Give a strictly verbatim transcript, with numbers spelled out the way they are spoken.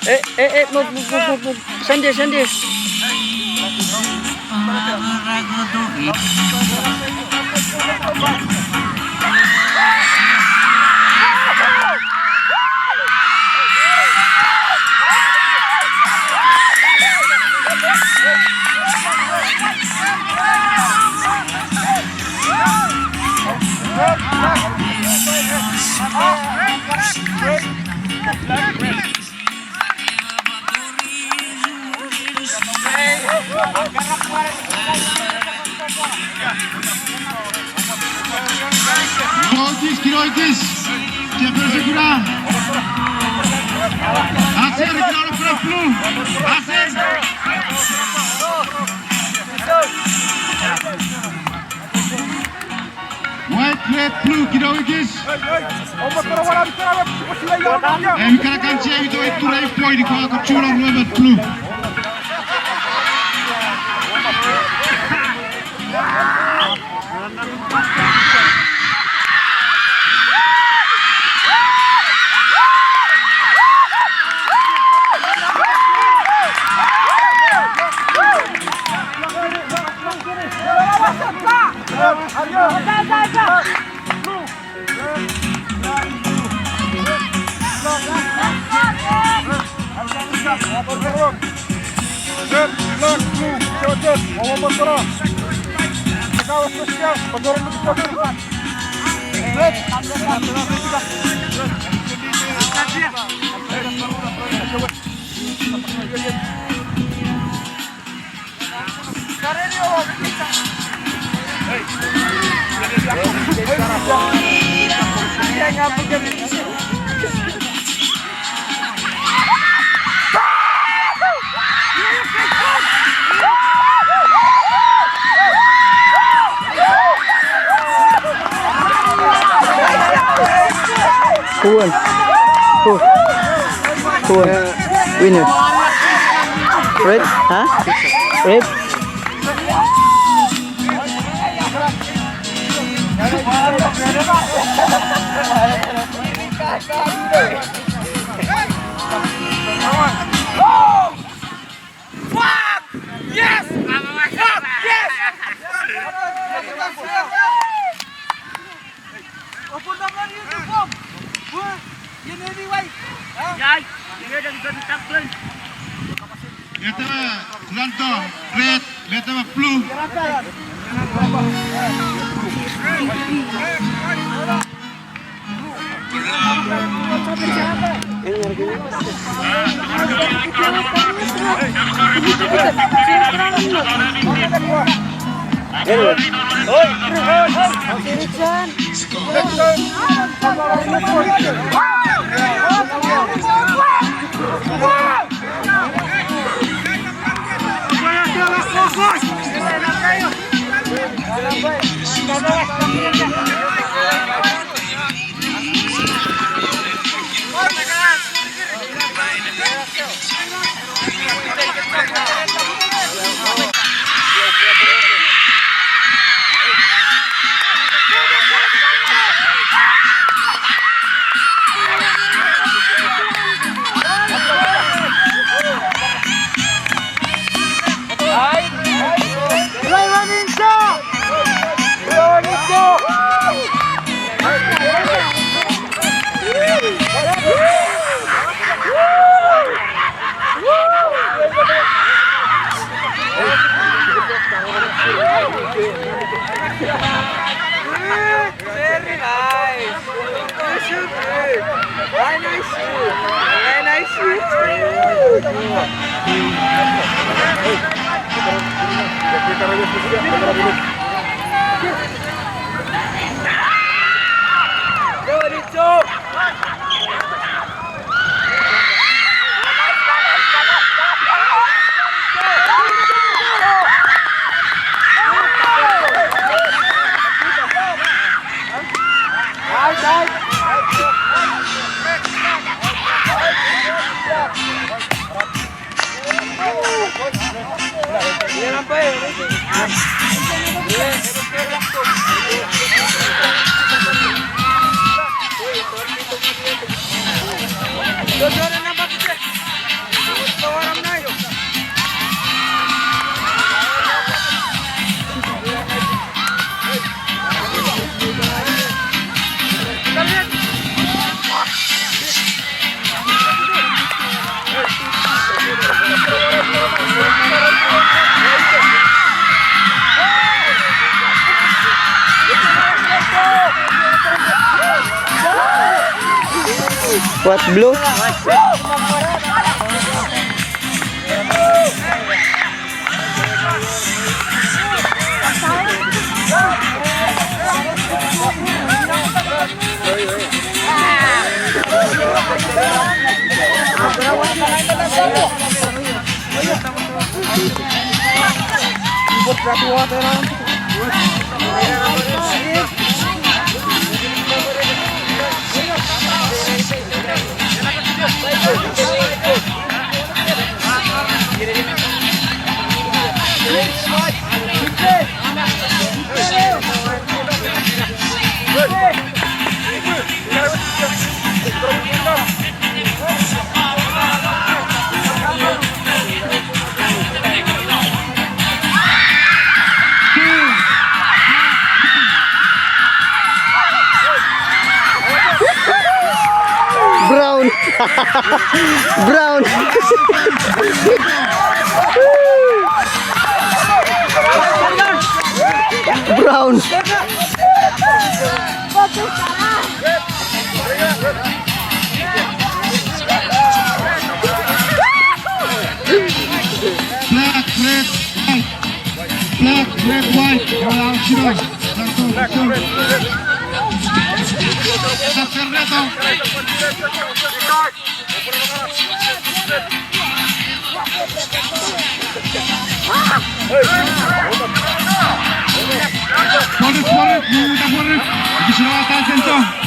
Eh, eh, eh, move, move, move, move, move. Send it, send it. Kiroitis, kiroitis. Chepel sekuna. Aser, kiroitis, blue. Aser. White, red, blue, kiroitis. Ami kana kan chiechi to itturei point ika ko chulo ruemet blue. Who won? Who? Who won? Winner. Red? Huh? Red? Fuck! Yes! Fuck! Yes! Open the money in the bomb! Huh? You know the way? Huh? Yai! Yai! Yai! Yai! Yai! Ete me London, red, ete me blue. Very nice. Very nice. Very nice. Go, Nico. What, blue? Brown. Brown. Brown. Black, red, white. Black, red, white. Wala sino. Black, red, white. Forward, forward, move the forward. Additional attention.